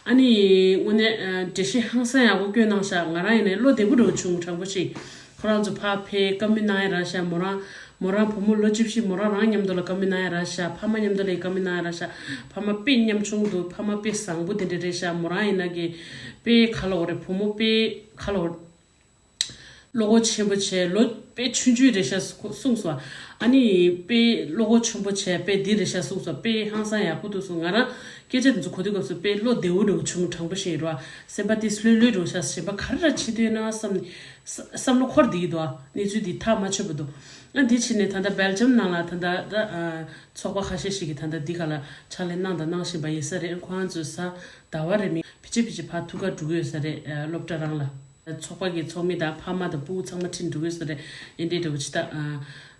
ཨ་ནི་དངོས་གནས་ཨ་འགྲེལ་བཤད་ཧང་སང་ཡག་པོ་བཀོད་གནང་ཤག་ང་རང་ཡིན་ནའི་བློ་བདེ་པོ་འགྲོ་བྱུང་། དྲང་པོ་ཞིག་ཁོ་རང་ཚོ་ཕར་ཕེབས་བཀའ་མོལ་གནང་ཡ་རག་ཤག་མོ་རང་མོ་རང་བུ་མོ་ལོ་བཅུ་བཞི་མོ་རང་རང་མཉམ་དུ་ལ་བཀའ་མོལ་གནང་ཡ་རག་ཤག་ཕ་མ་མཉམ་དུ་ལ་ཡི་བཀའ་མོལ་གནང་ཡ་རག་ཤག་ཕ་མ་དཔེ་ཉམ་ཆུང་འདུག་ཕ་མ་དཔེ་བཟང་པོ་དེ་འདྲ་རེད་ཤག་མོ་རང་ཡིན་ན་གི་དཔེ་ག་ལ་འོ་རེད། བུ་མོ་དཔེ་ག་ལ་འོ་བློ་ཁོག་ཆེན་པོ་བྱས་ལོ་དཔེ་ཆུང་ཆུང་རེད་ཤག་གསུངས་སོང་། ཨ་ནི་དཔེ་བློ་ཁོག་ཆེན་པོ་བྱས་དཔེ་འདི་རེད་ཤག་གསུངས་སོང་། དཔེ་ཧང་སང་ཡག་པོ་འདུག་གསུངས། ང་རང་སྐད་ཆ་འདི་ཚོ་གོ་དུས་སྐབས་སུ་དཔེ་བློ་བདེ་བོ་འདྲ་བོ་བྱུང་། དྲང་པོ་བཤད་ཡིན་རོ། སེམས་པ་དེ་ལྷོད་ལྷོད་འགྲོ་ཤག་གཞན་པ་ག་རེ་ར་བྱེད་འདོད་ན་བསམ་ནས་བསམ་བློ་འཁོར་བསྡད་ཀྱི་འདུག་ཨ་གནས་ཚུལ་འདི་ཐག་མ་ཆོད་པ་འདུག་ཨ་འདི་ཕྱིན་ནས་ད་ལྟ་སྦེལ་ཇམ་ནང་ལ་ད་ལྟ་ད་ཚོགས་པ་ཁ་ཤས་ཤིག་གིས་ད་ལྟ་འདི་ག་ལ་ཕྱག་ལས་གནང་དང་གནང་བཞིན་པ་ཡིན་ས་རེད། ཁོ་རང་ཚོས་གཟའ་ཟླ་བ་རེ་མིན་ཕལ་ཆེར་ཕལ་ཆེར་ཕར་ཐུག་ག་འགྲོ་གི་ཡོད་ས་རེད། སློབ་གྲྭ་རང་ལ། ཚོགས་པ་གི་ཚོགས་མི་དང་ཕ་མ་དང་སྤུ་གུ་ཚང་མ་ཁྲིད་འགྲོ་གི་ཡོད་ས་རེད། ཨེ་འདྲའི་འདྲ་བོ་ཅིག་ད་ཨ་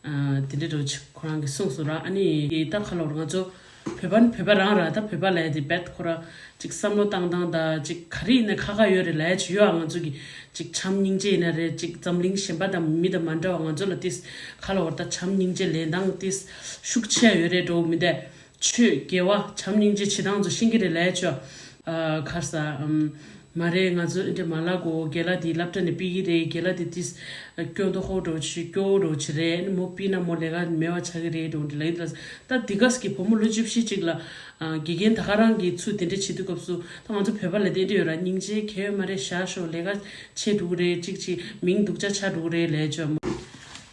ཨ་དེ་འདྲའི་འདྲ་བོ་ཅིག་ཁོ་རང་གིས་གསུངས་སོང་ར། ཨ་ནི་ད་ག་ལ་ང་ཚོ་བོད་པ་ནི་བོད་པ་རང་ར། ད་བོད་པ་ལབ་ཡ་དེ་རྦད་ཁོ་ར་ཅིག་བསམ་བློ་བཏང་སྟངས་དང་ཅིག་ག་རེ་ཡིན་ན་ཁག་ཁག་ཡོད་རེད་ལབ་ཡ་ཅིག་ཡོད། ཨ་ང་ཚོ་གི་ཅིག་བྱམས་སྙིང་རྗེ་ཡིན་ན་རེད། ཅིག་འཛམ་གླིང་གཞན་པ་དང་མི་དང་མ་འདྲ་བ་ང་ཚོ་ལ་ཏིས་ག་ལ་བར་ད་བྱམས་སྙིང་རྗེ་ལེན་སྟངས་ཏིས་ཤུགས་ཆེ་ཡོད་རེད་འགྲོ་མི་འདས། ཆོས་དགེ་བ་བྱམས་སྙིང་རྗེ་བྱེད་སྟངས་ཚོ་ཤེས་ཀྱི་རེད་ལབ་ཡ་ཅིག་ཡོད། ཨ་ག་རེ་ཟ་ཨམ། མ་རེད། ང་ཚོ་འདི་མ་ལབ་གོ་རྒན་ལགས་འདི་སློབ་གྲྭ་ནས་ཕུད་ཀྱི་རེད། རྒན་ལགས་འདི་ཏིས་སྐྱོ་མདོག་ཁ་པོ་འདྲ་བོ་ཅིག་སྐྱོ་བོ་འདྲ་བོ་ཅིག་རེད། མོ་ཕུད་ན་མོ་ལས་ཀ་མེད་པ་ཆགས་ཀྱི་རེད་འདྲ་བོ་འདི་ལབ་ཀྱི་འདུག་ད་འདི་ག་ཟེ་གི་བུ་མོ་ལོ་བཅུ་བཞི་ཅིག་ལ་ཨ་དགེ་རྒན་ད་ག་རང་གིས་ཚུར་དེ་འདྲ་བྱེད་དུས་སྐབས་སུ་ད་ང་ཚོ་བོད་པ་ལ་དེ་འདྲ་ཡོད་ར། སྙིང་རྗེ་གང་ཡང་མ་རེད། བཞག་ཤོག་ལས་ཀ་བྱེད་འགྲོ་གི་རེད། ཅིག་ཅིག་མིང་སྡུག་ཅག་ཆགས་འགྲོ་གི་རེད་ལབ་ཅོ་མོ།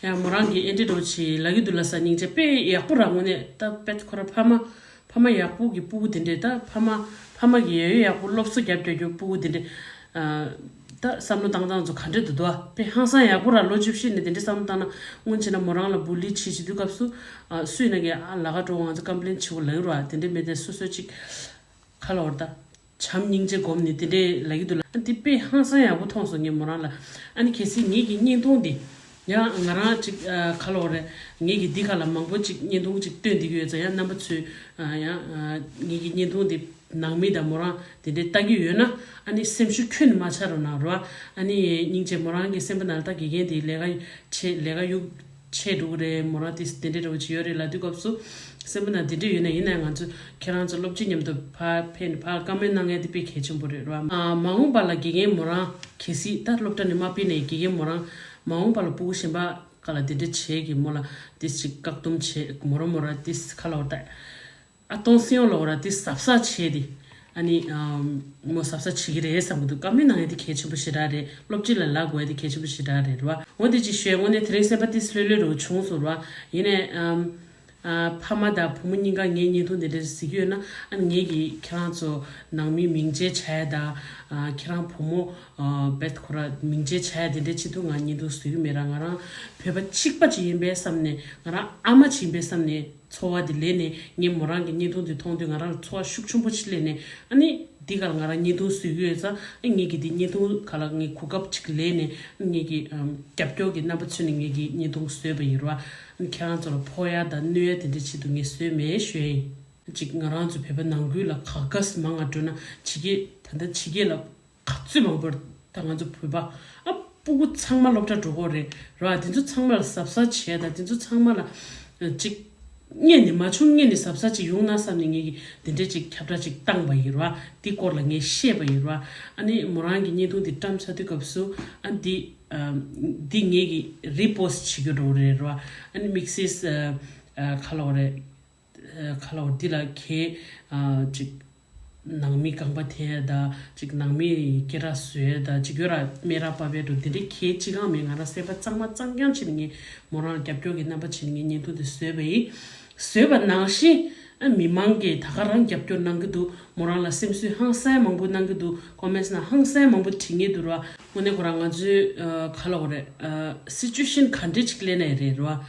ཡང་མོ་རང་གིས་ཨེ་འདྲ་འདྲ་བོ་ཅིག་ལབ་ཀྱི་འདུག་ལ་ས་སྙིང་རྗེ་དཔེ་ཡག་པོ་ར། དངོས་གནས་ད་དཔེ་ཁོ་ར་ཕ་མ་ཕ་མ་ཡག་པོ་གི་སྤུ་གུ་དེ་འདྲས། ད་ཕ་མ་ཕ་མ་གི་ཡ་ཡོད་ཡག་པོ་སློབ་གསོ་རྒྱབ་རྒྱག་རྒྱུ་སྤུ་གུ་དེ་འདྲས། ཨ་ ད་བསམ་བློ་བཏང་སྟངས་ཚོ་ག་འདྲ་འདུག་འདུག་ཨ། དཔེ་ཧང་སང་ཡག་པོ་ར། བློ་ཅིག་བཤད་ནས་དེ་འདྲ་བསམ་བློ་བཏང་ན། སྔོན་ཆད་ན་མོ་རང་ལ་བུ་ལི་བྱེད་བྱེད་དུས་སྐབས་སུ། ཨ། སུས་ན་གི་ཨ་ལ་ཁ་འགྲོ་ང་ཚོ་ཀམ་པི་ལེན་བྱེད་དགོས་ལབ་ཡོད་ར། དེ་འདྲ་མེད་དེ་སོ་སོ་ཅིག་ཁ་ལ་འོར་ད། བྱམས་སྙིང་རྗེ་སྒོམ་ནས་དེ་འདྲས་ལབ་ཀྱི་འདུག་ལ། ཨ་འདི་དཔེ་ཧང་སང་ཡག་པོ་མཐོང་སོང་ངས་མོ་རང་ལ། ཨ་ནི་གལ་སྲིད་ངེད་ཀྱི་བརྙན་ཐུང་འདི་ཡང་ང་རང་ཅིག་ཨ་ཁ་ལོ་རེད། ངེད་ཀྱི་འདི་ག་ལ་མང་པོ་ཅིག་བརྙན་ཐུང་ཅིག་སྟོན་བསྡད་ཀྱི་ཡོད་ཙང་། ཡང་རྣམ་པ་ཚོས་ཨ་ཡང་ཨ་ངེད་ཀྱི་བརྙན་ཐུང་འདི་ནང་མི་དང་མོ་རང་དེ་འདྲས་ལྟ་གི་ཡོད་ན། ཨ་ནི་སེམས་ཤུགས་ཁྱོན་ནས་མ་ཆག་རོགས་གནང་རོགས། ཨ་ནི་སྙིང་རྗེ། མོ་རང་གི་སེམས་པ་ནང་ལ་ད་དགེ་རྒན་དེ་ལས་ཀ་བྱེད་ལས་ཀ་གཡུག་ཆེ་འགྲོ་གི་རེད། མོ་རང་དེ་དེ་འདྲས་འདྲ་བོ་ཅིག་ཡོད་རེད་ལབ་དུས་སྐབས་སུ། སེམས་པ་ནང་དེ་འདྲས་ཡོད་ན། ཡིན་ན་ཡང་ང་ཚོ་ཁྱེད་རང་ཚོ་སློབ་སྤྱི་མཉམ་དུ་ཕར་ཕེབས་ནས་ཕར་བཀའ་མོལ་གནང་མཁན་དེ་དཔེ་གལ་ཆེན་པོ་རེད་ར། ཨ་མ་འོངས་པ་ལ་དགེ་རྒན་མོ་རང་གལ་སྲིད་ད་སློབ་གྲྭ་ནས་མ་ཕེབས་ནའི་དགེ་རྒན་མོ་རང་མ་འོངས་པ་ལ་སྤུ་གུ་གཞན་པ་ག་ལ་དེ་འདྲས་བྱས་ཀྱི་མོ་ལ་དེ་ཅིག་བཀག་སྡོམ་བྱས། མོ་རང་མོ་རང་དེ་ཁ་ལོ་ད། ཨ་སྟོང་སེང་ལོག་ར་དེ་གཟབ་གཟབ་བྱས་ཏེ། ཨ་ནི་ཨམ་མོ་གཟབ་གཟབ་བྱེད་ཀྱི་རེད་བསམ་གྱི་འདུག་བཀའ་མོལ་གནང་ཡ་དེ་གལ་ཆེན་པོ་ཞེ་དྲག་རེད། སློབ་སྤྱི་ལ་ལབ་དགོས་ཡ་དེ་གལ་ཆེན་པོ་ཞེ་དྲག་རེད་ར། འོ་དེ་ཅིག་ཞུས། དངོས་གནས་དེ་རིང་སེམས་པ་ཏིས་ལྷོད་ལྷོད་རུ་བྱུང་སོང་ར། ཡིན་ནའི་ཨམ་ཨ་ཕ་མ་དང་བུ་མོ་གཉིས་ཀ་ངའི་བརྙན་ཐུང་དེ་འདྲ་གཟིགས་ཀྱི་ཡོད་ན། ཨ་ངེད་ཀྱིས་ཁྱེད་རང་ཚོ་ནང་མི་མིང་བརྗེ་བྱ་ཡ་དང་། ཨ་ཁྱེད་རང་བུ་མོ་ཨ་བེད་ཁོ་ར་མིང་བརྗེ་བྱ་ཡ་དེ་འདྲའི་ཆེད་དུ་ང་བརྙན་ཐུང་བཟོ་གི་མེད་ར། ང་རང་བོད་པ་གཅིག་པ་ཅིག་ཡིན་པའི་བསམ་ནས། ང་རང་ཨ་མ་ཅིག་ཡིན་པའི་བསམ་ནས། ཚོར་བ་དེ་ལེན་ནས། ངས་མོ་རང་གི་བརྙན་ཐུང་དེ་མཐོང་དུས་ང་རང་ལ་ཚོར་བ་ཤུགས་ཆེན་པོ་ཅིག་སླེབས་ནས། ཨ་ནི་འདི་ག་ལ་ང་རང་བརྙན་ཐུང་བཟོས་ཀྱི་ཡོད་ཙང་། ཨ་ངེད་ཀྱི་འདི་བརྙན་ཐུང་ག་ལ་ངས་གོ་སྐབས་ཅིག་ལེན་ནས། ཨ་ངེད་ཀྱི་ཨམ་རྒྱབ་སྐྱོར་གྱི་རྣམ་པ་མཚོན་ནས་ངེད་ཀྱི་བརྙན་ཐུང་བཟོས་པ་ཡིན་ར། ཨ་ནི་ཁྱེད་རང་ཚོ་ལ་ཕོག་ཡ་དང་གནོད་ཡ་དེ་འདྲའི་ཆེད་དུ་ངས་བཟོས་མེད་ཞུ་ཡ་ཡིན། ཅིག་ང་རང་ཚོ་བོད་པ་ནང་ཁུལ་ལ་ག་ག་སེ་མང་ང་འགྲོ་ན། ཕྱི་རྒྱལ་ད་ལྟ་ཕྱི་རྒྱལ་ལ་ག་ཚོད་མང་པོར་ད་ང་ཚོ་བོད་པ་ཨ་སྤུ་གུ་ཚང་མ་སློབ་གྲྭ་འགྲོ་གི་རེད་ར། དེ་ཚོ་ཚང་མ་ལ་གཟབ་གཟབ་བྱས་དང་། དེ་ཚོ་ཚང་མ་ལ་ཨ་ཅིག་སྔོན་ནས་མ་བྱུང་སྔོན་ནས་གཟབ་གཟབ་ཅིག་ཡོང་ན་བསམ་ནས་ངེད་ཀྱིས་དེ་འདྲའི་ཅིག་ཁྱབ་བསྒྲགས་ཅིག་བཏང་པ་ཡིན་ར། དེ་སྐོར་ལ་ངས་བཤད་པ་ཡིན་ར། ཨ་ནི་མོ་རང་གི་བརྙན་ཐུང་དེ་བཀྲམ་ཚར་དུས་སྐབས་སུ། ཨ་འདི་ཨ་འདི་ངེད་ཀྱིས་རི་པོ་སི་ཊི་བྱེད་རྒྱུ་འགྲོ་གི་རེད་ར། ཨ་ནི་དམིགས་བསལ་ཨ་ཨ་ག་ལབ་དགོས་རེད། ཁ་ལོ་འདི་ལ་གས་ཨ་ཅིག་ནང་མི་རྐང་པ་འཐེན་ཡ་དང་། ཅིག་ནང་མི་སྐེ་རགས་བཟོ་ཡ་དང་། ཅིག་ཡོད་ར། སྨད་ར་པ་བེ་འགྲོ་དེ་འདྲའི་གས་ཅི་གང་མེད། ང་རང་སེམས་པ་གཙང་མ་གཙང་རྐྱང་བྱས་ནས་ངས་མོ་རང་ལ་རྒྱབ་སྐྱོར་གྱི་རྣམ་པ་བྱས་ནས་ངས་བརྙན་ཐུང་དེ་བཟོས་པ་ཡིན། བཟོས་པ་ནང་བཞིན་ཨ་མི་མང་གིས་ད་ག་རང་རྒྱབ་སྐྱོར་གནང་གི་འདུག་མོ་རང་ལ་སེམས་གསོ་ཧང་སང་མང་པོ་གནང་གི་འདུག་ཀོ་མེན་ཊི་ནང་ཧང་སང་མང་པོ་བྲིས་མཁན་འདུག་ར། དངོས་གནས་ཁོ་རང་ང་ཚོའི་ཨ་ག་ལབ་དགོས་རེད། ཨ་སི་ཅུ་ཨེ་ཤན་ག་འདྲས་ཅིག་སླེབས་ན་ཡང་རེད་ར།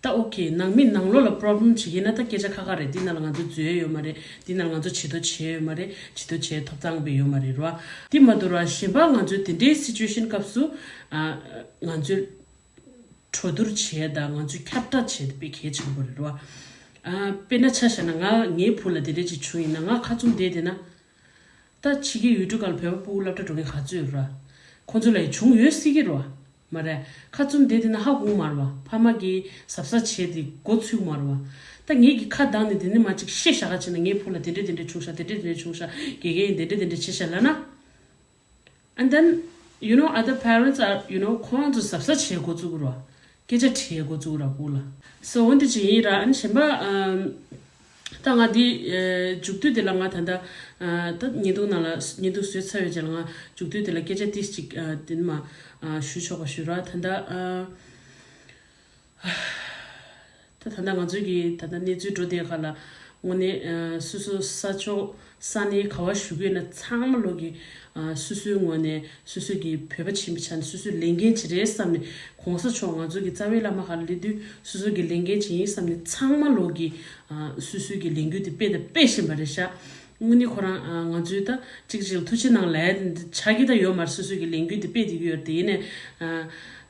ད་ཨོ་ཁེ། ནང་མི་ནང་ལོགས་ལ་པོ་རོབ་ལེམ་བྱེད་ཀྱི་ན་ད་སྐད་ཆ་ཁ་ཁ་རེད། འདི་ནང་ལ་ང་ཚོ་འཛུལ་ཡ་ཡོད་མ་རེད། འདི་ནང་ལ་ང་ཚོ་བྱེད་དོ་བྱེད་ཡ་ཡོད་མ་རེད། བྱེད་དོ་བྱེད་ཐོབ་ཐང་བས་ཡོད་མ་རེད་ར། འདི་མ་གཏོགས་ར་གཞན་པ་ང་ཚོའི་དེ་འདྲའི་སི་ཅུ་ཨེ་ཤན་སྐབས་སུ་ཨ་ང་ཚོས་གྲོས་བསྡུར་བྱེད་ཡ་དང་། ང་ཚོས་ཁྱབ་བསྒྲགས་བྱེད་ཡ་དེ་དཔེ་གལ་ཆེན་པོ་རེད་ར། ཨ་དཔེར་ན་ཆ་བཞག་ན། ང་ངའི་བུ་ལ་དེ་འདྲ་ཅིག་བྱུང་ཡིན་ན། ང་ཁ་བཙུམ་བསྡད་བསྡད་ན། ད་ཕྱི་རྒྱལ་ཡུལ་གྲུ་ཁག་ལ་བོད་པ་སྤུ་གུ་སློབ་གྲྭ་འགྲོ་མཁན་ག་ཚོད་ཡོད་ར། ཁོ་ཚོ་ལ་ཡང་བྱུང་ཡོད་སྲིད་ཀྱི་རེད་བ། མ་རེད། ཁ་བཙུམ་བསྡད་བསྡད་ན་ཧ་གོ་གི་མ་རེད་བ། ཕ་མ་གིས་གཟབ་གཟབ་བྱས་ཏེ་འགོ་ཚུགས་ཀྱི་མ་རེད་བ། ད་ངེད་ཀྱིས་ཁ་གདངས་ནས་དེ་ནས་མར་ཅིག་བཤད་བཞག་ག་བྱས་ན། ངའི་བུ་ལ་དེ་འདྲ་དེ་འདྲ་བྱུང་ཤག་དེ་འདྲ་དེ་འདྲ་བྱུང་ཤག་དགེ་རྒན་ཡིན་དེ་འདྲ་དེ་འདྲ་བྱས་ཤག་ལབ་ན། And then, you know, other parents are, you know, ཁོ་རང་ཚོ་གཟབ་གཟབ་བྱེད་འགོ་བཙུགས་ར། སྐད་ཆ་དྲི་འགོ་བཙུགས་ར་སྤུ་གུ་ལ། So འོ་འདི་ཅིག་ཡིན་ར། ཨ་ནི་གཞན་པ་ཨམ། ད་ང་འདི་ཨ་མཇུག་སྡུད་དེ་ལ་ང་ད་ལྟ་ཨ་ད་བརྙན་ཐུང་ནང་ལ་བརྙན་ཐུང་བཟོས་ཚར་བའི་རྗེས་ལ་ང་མཇུག་སྡུད་དེ་ལ་སྐད་ཆ་ཏིས་ཅིག་ཨ་དེ་ནི་མ་ཨ་ཞུ་ཆོག་པ་ཞུ་ར། ད་ལྟ་ཨ། ད་ད་ལྟ་ང་ཚོའི་གི་ད་ལྟ་གནས་ཚུལ་འགྲོ་བསྡད་ཁ་ལ། དངོས་གནས་ཨ་སོ་སོ་ས་ཕྱོགས་ས་གནས་ག་བ་བཞུགས་ཡོད་ན་ཚང་མ་ལོག་གི་ཨ་སོ་སོའི་ངོས་ནས་སོ་སོ་གི་བོད་པ་ཆེན་པོ་ཆགས་ནས་སོ་སོའི་ལས་འགན་ཅིག་རེད་བསམ་ནས། གོང་ས་མཆོག་ང་ཚོ་གི་རྩ་བའི་བླ་མ་ཁ་ལ་སླེབས་དུས་སོ་སོ་གི་ལས་འགན་ཅིག་ཡིན་བསམ་ནས་ཚང་མ་ལོག་གི་ཨ་སོ་སོའི་གི་ལས་འགུལ་དེ་སྤེལ་དང་སྤེལ་བཞིན་པ་རེད་ཤག་དངོས་གནས་ཁོ་རང་ཨ་ང་ཚོའི་ད་གཅིག་གཅིག་ལ་ཐུགས་རྗེ་གནང་ལབ་ཡ་དེ་འདྲ་ཆགས་ཀྱི་ད་ཡོད་མ་རེད། སོ་སོ་གི་ལས་འགུལ་དེ་སྤེལ་བསྡད་ཀྱི་ཡོད་རེད། དེ་ཡིན་ནའི་ཨ་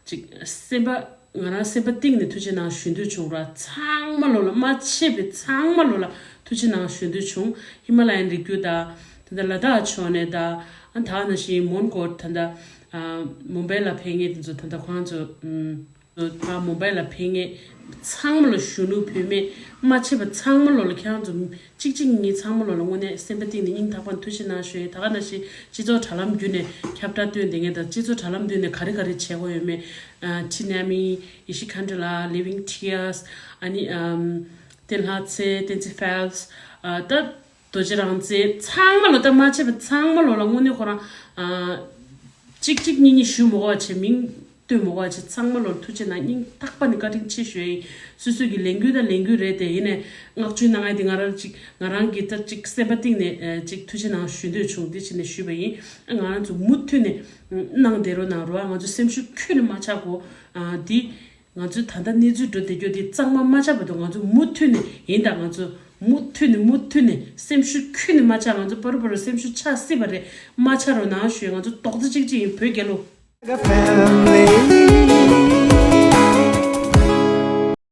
ཅིག་སེམས་པ། ང་རང་སེམས་པ་གཏིང་ནས་ཐུགས་རྗེ་གནང་ཞུ་འདོད་བྱུང་ར། ཚང་མ་ལོ་ལ་མ་ཆད་པའི་ཚང་མ་ལོ་ལ་ཐུགས་རྗེ་གནང་ཞུ་འདོད་བྱུང་། ཧི་མ་ལ་ཡན་རི་རྒྱུད་དང་། ད་ལྟ་ལ་དྭགས་ཕྱོགས་ནས་དང་། ཨ་ད་ག་ནང་བཞིན་མོན་གྷོ། ད་ལྟ་ཨ་མུམ་བྷའི་ལ་ཕེབས་མཁན་དེ་ཚོ། ད་ལྟ་ཁོང་ཚོ་ཨམ་ད་མུམ་བྷའི་ལ་ཕེབས་མཁན་ཚང་མ་ལ་གཞོན་ནུ་བུད་མེད་མ་ཆད་པ་ཚང་མ་ལོ་ལ་ཁྱེད་རང་ཚོ་གཅིག་གཅིག་གཉིས་གཉིས་ཚང་མ་ལོ་ལ་དངོས་གནས་སེམས་པ་གཏིང་ནས་སྙིང་ཐག་པ་ནས་ཐུགས་རྗེ་གནང་ཞུ་ཡ། ད་ག་ནང་བཞིན་སྤྱི་ཚོགས་དྲ་ལམ་བརྒྱུད་ནས་ཁྱབ་བསྒྲགས་སྟོན་བསྡད་མཁན་དང་། སྤྱི་ཚོགས་དྲ་ལམ་བརྒྱུད་ནས་ག་རེ་ག་རེ་བྱེད་དགོས་ཡོད་མེད། ཨ་ཊི་ནེ་མི། ཡེ་ཤེས་མཁའ་འགྲོ་ལགས། Living Tears། ཨ་ནི་ཨམ་བསྟན་ལྷ་ཚེ། བསྟན་འཛིན་ཕེལ་པི། ཨ་ད་རྡོ་རྗེ་རང་བཙན། ཚང་མ་ལོ་ད་མ་ཆད་པ་ཚང་མ་ལོ་ལ་དངོས་གནས་ཁོ་རང་ཨ་གཅིག་གཅིག་གཉིས་གཉིས་ཞུ་མི་དགོས་པ་བྱས། མིང་ མོ་ག་ཅིག་ཚང་མ་ལོར་ཐུགས་རྗེ་གནང་། སྙིང་ཐག་པ་ནས་བཀའ་དྲིན་ཆེ་ཞུ་ཡ་ཡིན། སོ་སོ་གི་ལས་འགུལ་དང་ལས་འགུལ་རེད་དེ། ཡིན་ནའི་བསྔགས་བརྗོད་གནང་ཡ་དེ་ང་རང་ཅིག་ང་རང་གི་ད་ཅིག་སེམས་པ་གཏིང་ནས་ཨ་ཅིག་ཐུགས་རྗེ་གནང་ཞུ་འདོད་བྱུང་། དེ་བྱས་ནས་ཞུས་པ་ཡིན། ང་རང་ཚོ་མུ་མཐུད་ནས་གནང་བསྡད་རོགས་གནང་རོགས། ང་ཚོ་སེམས་ཤུགས་ཁྱོན་ནས་མ་ཆག་གོ། ཨ་འདི་ང་ཚོའི་ད་ལྟ་གནས་ཚུལ་འགྲོ་བསྡད་རྒྱུ་འདི་གཙང་མ་མ་ཆགས་བར་དུ་ང་ཚོ་མུ་མཐུད་ནས་ཡིན་ད། ང་ཚོ་མུ་མཐུད་ནས་མུ་མཐུད་ནས་སེམས་ཤུགས་ཁྱོན་ནས་མ་ཆག། ང་ཚོ་བར་དུ་བར་དུ་སེམས་ཤུགས་ཆག་སྲིད་པ་རེད། མ་ཆག་རོགས་གནང་ཞུ་ཡ། ང་ཚོ་རྡོག་རྩ་གཅིག་སྒྲིལ་ཡིན། བོད་རྒྱལ་ལོ། Like a family.